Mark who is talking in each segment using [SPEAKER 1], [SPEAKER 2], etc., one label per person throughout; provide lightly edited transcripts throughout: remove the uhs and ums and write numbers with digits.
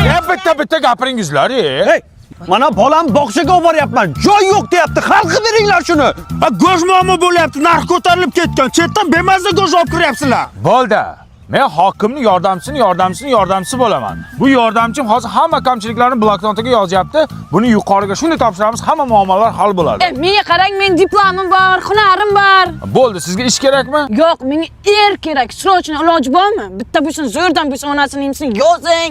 [SPEAKER 1] Ya bitta bitta gapiringizlar, e.
[SPEAKER 2] Hey, mana bolam bog'chaga olib boryapman. Joy yo'q deyapti. Hal qilib beringlar shuni.
[SPEAKER 3] Ha, go'sht muammo bo'lyapti, narx ko'tarilib ketgan. Chetdan bemazza go'sht olib kiryapsizlar.
[SPEAKER 1] Bo'ldi. Men hokimning yordamchisini yordamchisini yordamchisi bo'laman. Bu yordamchim hozir hamma kamchiliklarni bloknotiga yozyapti. Buni yuqoriga shunday topshiramiz, hamma muammolar hal bo'ladi.
[SPEAKER 4] E, menga qarang, men diplomim bor, hunarim bor.
[SPEAKER 1] Bo'ldi, sizga ish kerakmi?
[SPEAKER 4] Yo'q, menga er kerak. Срочно iloji bormi? Bitta bo'lsin, zo'rdan bo'lsin, onasini emsin, yozing.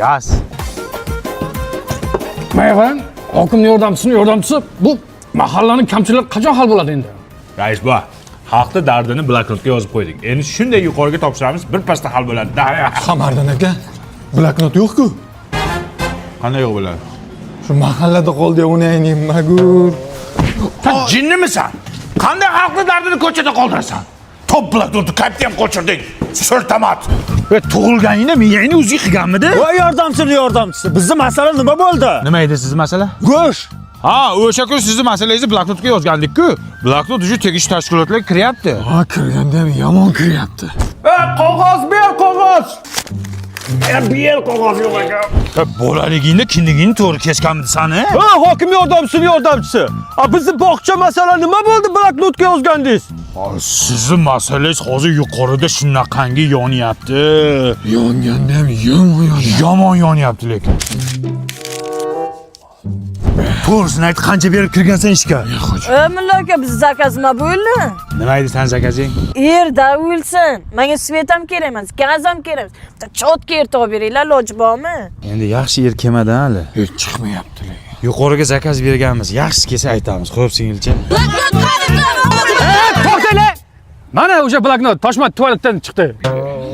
[SPEAKER 1] Yaz.
[SPEAKER 5] Menga qarang, hokimning yordamchisini yordamchisi bu mahallaning kamchiliklari qachon hal bo'ladi endi?
[SPEAKER 1] Rais bu. Xalqni dardini bloknotga yozib qo'ydik. Endi shunday yuqoriga topshiramiz, bir pasda hal bo'ladi.
[SPEAKER 6] Qamariddin aka, bloknot yo'q-ku.
[SPEAKER 1] Qanday yo'q bo'ladi?
[SPEAKER 6] Shu mahallada qoldi uni ayning magur.
[SPEAKER 1] Sen jinnimisan? Qanday xalqni dardini ko'chada qoldirasan? Top bloknotni kapga ham qochirding. So'rtamat. Ve tug'ilganingda miyangni o'zing qilganmidi?
[SPEAKER 3] Voy yordamchini yordamchisi. Bizni masala nima bo'ldi?
[SPEAKER 1] Nima edi sizni masala?
[SPEAKER 3] Go'sht.
[SPEAKER 1] Ha, o'sha kun sizni masalangizni bloknotga yozgandik-ku. Bloknot уже tegishli tashkilotlarga kiryapti.
[SPEAKER 6] Ha, kirganda ham yomon kiryapti.
[SPEAKER 3] Qog'oz ber, qog'oz. Ber qog'oz yo'q aka.
[SPEAKER 1] E, bolaligingda kindigingni to'g'ri kesganmidi sani?
[SPEAKER 2] Ha, hokim yordamchisini yordamchisi. A bizni bog'cha masala nima bo'ldi bloknotga yozgandingiz?
[SPEAKER 1] Sizni masalangiz hozir yuqorida shunaqangi yonyapti.
[SPEAKER 6] Yonganda ham yomon yonyapti.
[SPEAKER 1] Yomon yonyapti lekin. To'g'risini ayt, qancha berib kirgansan ishga?
[SPEAKER 4] E, mulla aka, biz zakaz nima bo'ldi?
[SPEAKER 1] Nima edi san zakazing?
[SPEAKER 4] Er da o'lsin. Menga svet ham kerak emas, gaz ham kerak emas. Bitta chotga er topib beringlar, iloji bormi?
[SPEAKER 1] Endi yaxshi er kelmadan hali.
[SPEAKER 6] Hech chiqmayapti lekin.
[SPEAKER 1] Yuqoriga zakaz berganmiz. Yaxshisi kelsa aytamiz. Xo'p, singilcha.
[SPEAKER 5] To'xtanglar! Mana o'sha bloknot toshma tualetdan chiqdi.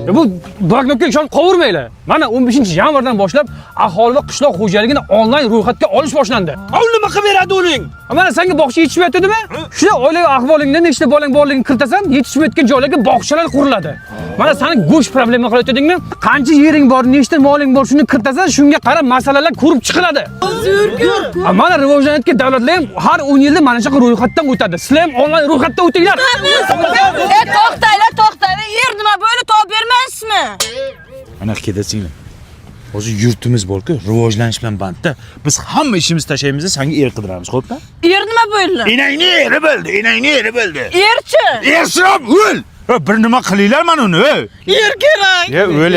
[SPEAKER 5] E, bu bloknotga ishonib qolvermanglar. Mana 15-yanvardan boshlab aholi va qishloq xo'jaligini onlayn ro'yxatga olish boshlandi.
[SPEAKER 3] U nima qilib beradi uning?
[SPEAKER 5] Mana senga bog'cha yetishmayotdimi? Shuni oilaviy ahvolingda nechta bolang borligini kiritasan, yetishmayotgan joylarga bog'chalar quriladi. Mana sani go'sht problema qilayotdingmi? Qancha yering bor, nechta moling bor, shuni kiritasan, shunga qarab masalalar ko'rib chiqiladi. Ha, mana rivojlanayotgan davlatlar ham har 10 yilda mana shunaqa ro'yxatdan o'tadi. Sizlar ham onlayn ro'yxatdan o'tinglar.
[SPEAKER 4] E, to'xtanglar, to'xtanglar. Er nima bo'ldi, topib bermaysizmi?
[SPEAKER 1] Ana ketasinglar. Hozir yurtimiz bor-ku, rivojlanish bilan bandda. Biz hamma ishimizni tashlaymiz, senga er qidiramiz, xo'pmi?
[SPEAKER 4] Er nima bo'ldi?
[SPEAKER 1] Enangni eri bo'ldi, enangni eri bo'ldi.
[SPEAKER 4] Erchi?
[SPEAKER 1] Ersirab o'l. Bir nima qilinglar mana uni, ey.
[SPEAKER 4] Er kerak.
[SPEAKER 1] Ya o'l.